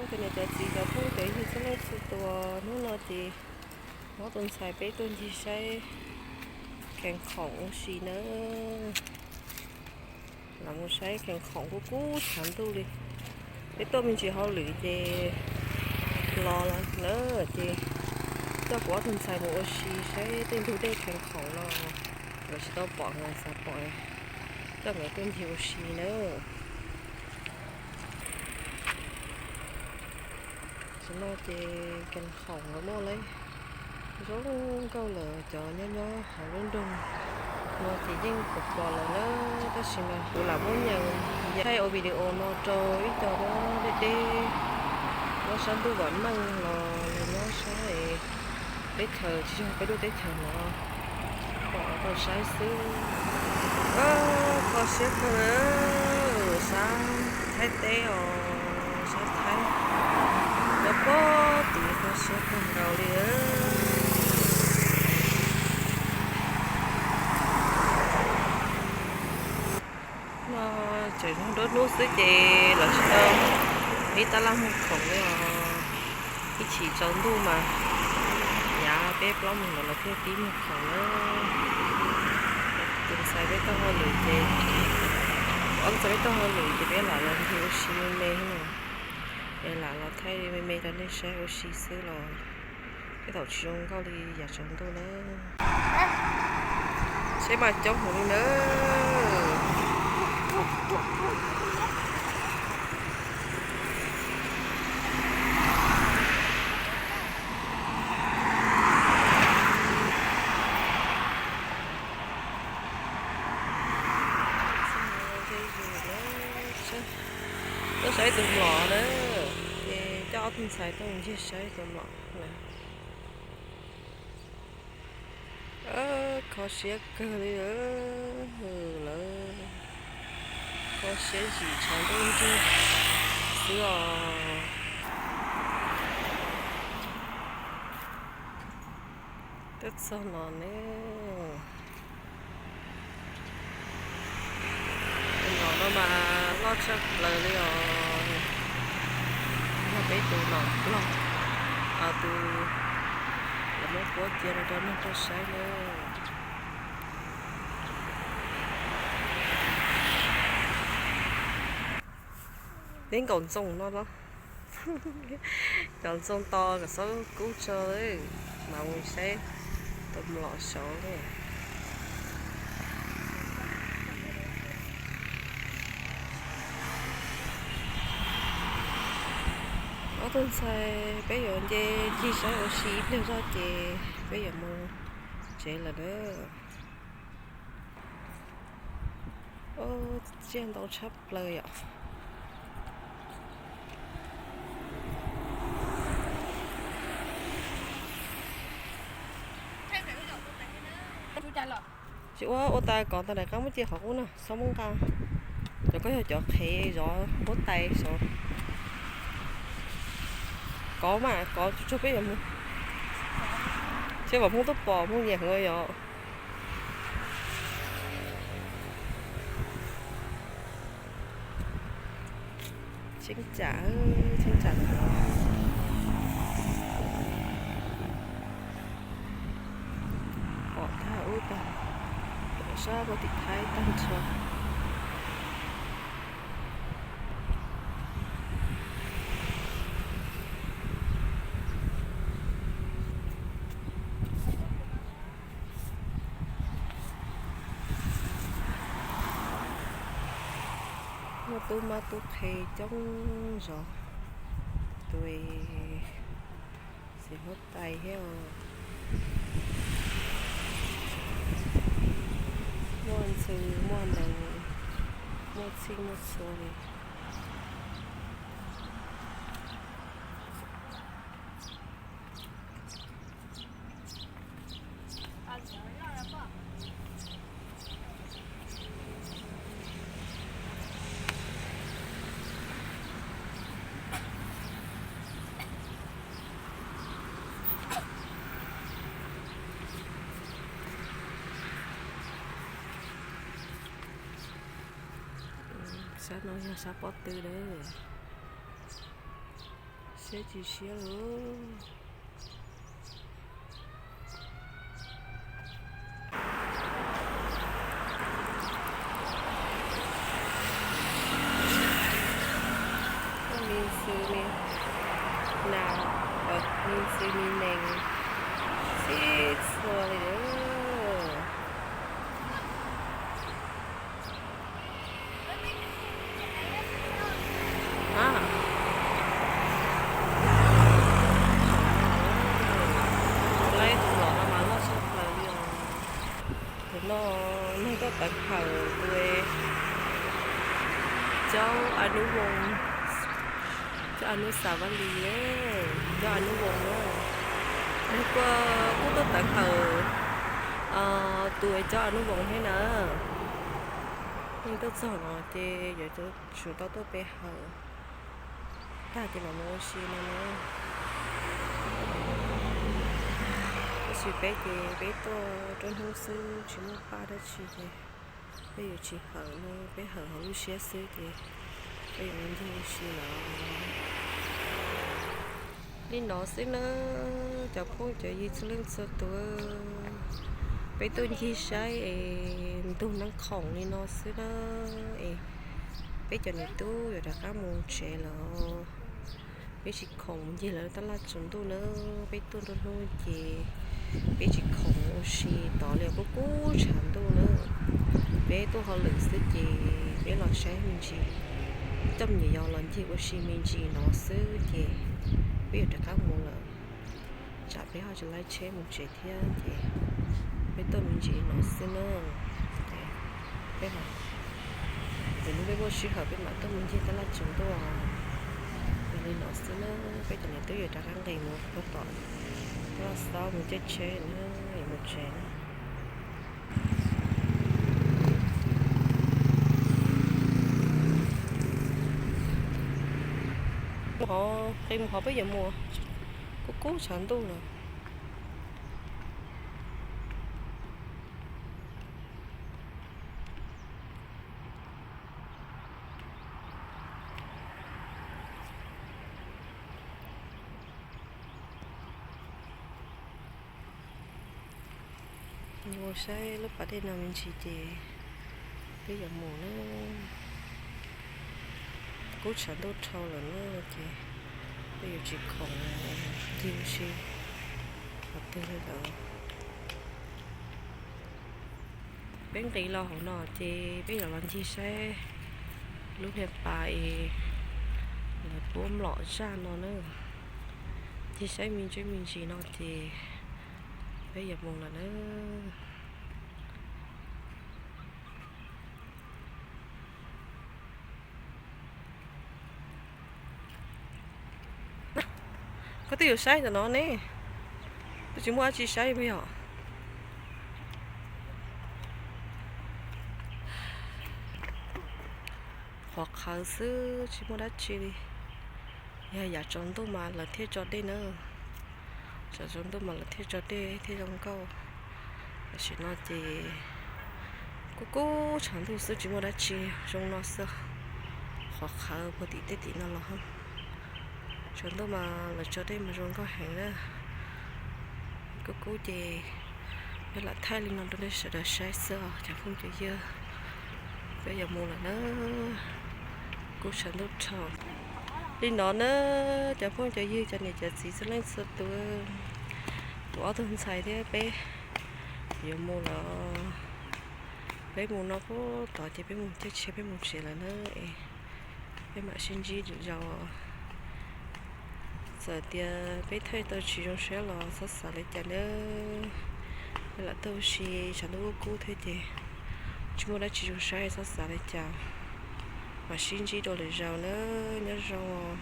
Cov niam cov txiv cov phooj ywg txhua leej txhua tus, hnub no ces muab tus ntxhais peb tuaj ncig saib khees khoom ua si nawb. Los mus saib khees khoom kub kub tshav ntuj li. Peb tuaj me ntsis hauj lwm ces los lawm ces coj kuv ob tug ntxhais mus ua si saib tej ntug dej khees khoom no. Nkawd tsis tau pom, nkawd xav pom, coj nkawd tuaj ncig ua si nawb. Tam sim no ces khees khoom nkawd muaj zoo nkauj lawm, cov nyob nyob hauv lub nroog no ces yeej pom pom lawm na, tab sis mas kuv lam muab nyeem thaij ua video no rau ib co nyob deb deb, nyob sab ntuj vam meej los lawv nyob sab teb chaws tsis yog peb lub teb chaws no pom tau saib xwb. Kho siab kawg, sab Thaib teb os, sab Thaib, cov pob tw kho siab kawg nkaus li. No tseem nruab hnub xwb ces los tsis tau ib tab laj muag khoom li os. Ib chim tsaus ntuj mas yav peb plaub moos ntawd lawv thiaj pib muag khoom na. Tus ntxhais peb tau hauj lwm ces, ob ntxhais peb tau hauj lwm ces peb lam los ncig ua si me me no, es lam los thaij me me rau nej saib ua si xwb los tej thaum tsis zoo nkauj li yav tsaus ntuj na. Saib mas coob heev li na. Tuaj saib tus mlom na, ces coj ob tug ntxhais tuaj ncig saib tus mlom na. Kho siab kawg li lawm, kho siab zim tshav ntuj nrig xwb os. Twb txog no ne. Tus mlom no mas loj tshaj plaws li os. Yog peb tus mlom nplog, tus lawv muab puab cia rau rau neeg tuaj saib na. Neb nkaum ntxoov no los, cov ntxoov to kom xaub kub tso, mas mus saib tus mlom saud. Ob tug ntxhais peb yuav nce ncig saib ua si ib pliag zog ces peb yuav mus tsev lawm na. Tsiaj ntau tshaj plaws yom. Tsis ua, ua tas kov tau daim qab muab cia qhov qub na, txhob muab nqa. Cov koj yog cov qhev zov huab tais saud. Kov mas kov tsuag tsuag peb yuav mus. Seb vam Hmoob tuaj pom Hmoob nyiam heev yom. Cheeb tsam, cheeb tsam no. Pom tag ub tag, sab pem tim Thaib tag nrho. Muaj tub mab tub qhe coob zog, tus txiv huab tais thiab os. Muaj ntxhw muaj nees, muaj txhij muaj txhua li. Sab no yog sab pob tw lawm. Seb tsis siab lawm. Kuj me ntxwv me nas, me ntxwv me nees sib txhua li lawm. Laib tus los no mas loj tshaj plaws li os. Tus no neeg tuaj teev hawm tus, Cov Anub Voos, Cov Anub Xav Vaj Lis, Cov Anub Voos na. Neeg kuj, kuj tuaj teev hawm tus Cov Anub Voos thiab na. Neeg tuaj txog no ces yuav tsum tau tuaj pe hawm tag ces mam mus ua si no na. Tab sis peb ces peb tuaj rau hnub xwb tsis muaj paj dab tsi ces peb yuav tsis hawm no, peb hawm hauv lub siab xwb ces peb yuav ncig ua si lawm. Li no xwb na, cov phooj cov ywg txhua leej txhua tus, peb tuaj ncig saib es ntug neeb khoom li no xwb na, es peb cov niam tub yuav rov qab mus tsev lawm. Peb tsis khoom mus ncig lawv tab laj tsaus ntuj na, peb tuaj nruab hnub ces peb tsis khoom ua si tod li, kub kub tshav ntuj na. Peb tuaj hauj lwm xwb ces peb los saib me ntsis, coj me nyuam yaus los ncig ua si me ntsis no xwb ces peb yuav rov qab mus lawm. Tsam peb ho tsis laib tsheb mus tsev thiab ces peb tuaj me ntsis no xwb na. Ces peb, lwm hnub peb muaj sij hawm peb mam tuaj mus ncig tab laj tsaus ntuj. Yog li no xwb na, peb cov niam tub yuav rov qab nqis mus rau tom tab laj xab mus caij tsheb na, yuav mus tsev na. Mus hov, nqis mus hov peb yuav mus, kub kub tshav ntuj lawm. Mus saib lub pas dej no me ntsis ces peb yuav mus na. Kub tshav ntuj dhau lawm na ces peb yuav tsis khoom ncig ua si qhov twg li lawm. Peb nqis los hauv no ces peb yuav los ncig saib lub niag pas es lawv puab mlom zaj no na. Ncig saib me ntsis me ntsis no ces peb yuav mus lawm na. Koj twb yuav saib ntawm no ne, twb tsis muaj dab tsi saib puas yog? Qhov qhawv xwb tsis muaj dab tsi li. Yog yam tsaus ntuj mas lawv thiaj tso dej na. Tsaus, tsaus ntuj mas lawv thiaj tso dej thiaj zoo nkauj. Tam sim no ces kub kub tshav ntuj xwb tsis muaj dab tsi, zoo no xwb. Qhov qhawv puag tim tej tim no los. Tsaus ntuj mas lawv tso dej mas zoo nkauj heev na. Kub kub ces peb lam thaij li no rau nej sawv daws saib xwb os cov phooj cov ywg. Peb yuav mus lawm na. Kub tshav ntuj dhau. Li no na, cov phooj cov ywg cov niam cov txiv txhua leej txhua tus, kuv ob tug ntxhais thiab peb yuav mus lawm. Peb mus no puag tod ces peb mus caij tsheb peb mus tsev lawm na. Peb mam sib ntsib lwm zaus. Txawm tias peb thaij tau tsis zoo saib los txhob xav li cas na. Peb lam tuaj ua si tshav ntuj kub kub thiab ces tsis muaj dab tsi zoo saib txhob xav li cas. Mam sib ntsib dua lwm zaus na. Nyob zoo.